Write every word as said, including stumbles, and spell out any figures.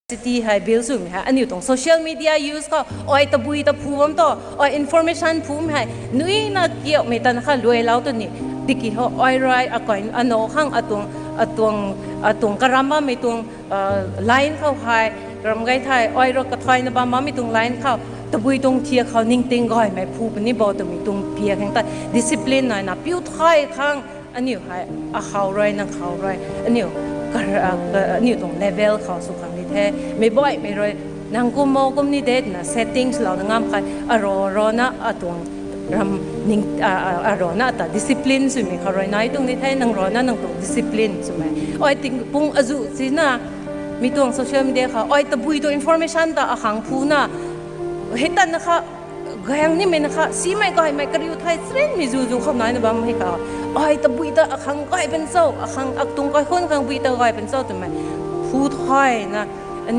City hei build swmei hei aniu tuang social media use khou ai tabui ta phu bam tu, ai information phumei hei nuina kiaumei tan kha luailou tu ni. Tiki ho ai rui akai ano khang atuang, atuang, atuang karam bammei tuang line khou hei ram gay thei, ai rui kathayna bam bammei tuang line khou tabui tuang thiak khou ningting gaymei phu puni bo twmei tuang piak khang ta discipline naina piu thay khang aniu hei akhou rui nang khou rui aniu aniu tuang level khou sw khang di the. Meic baihmei rui nang kum mo kum ni de twna settings louna ngam khat aro rana atuang ram ning, arana ata discipline swmei khou rui nai tuang di the, nang rana nang tuang discipline swmei. Ai tingpung azuh sina mi tuang social media khou ai tabui tuang information ta akhang phuna hei tanna kha gayang nimei na kha simei gaymei kariu thei chrinmei zuzu khou naina bam hei kha ai tabui ta akhang gay pan cho, akhang atuang kaikhun khang bui ta gay pan cho twmei phu thayna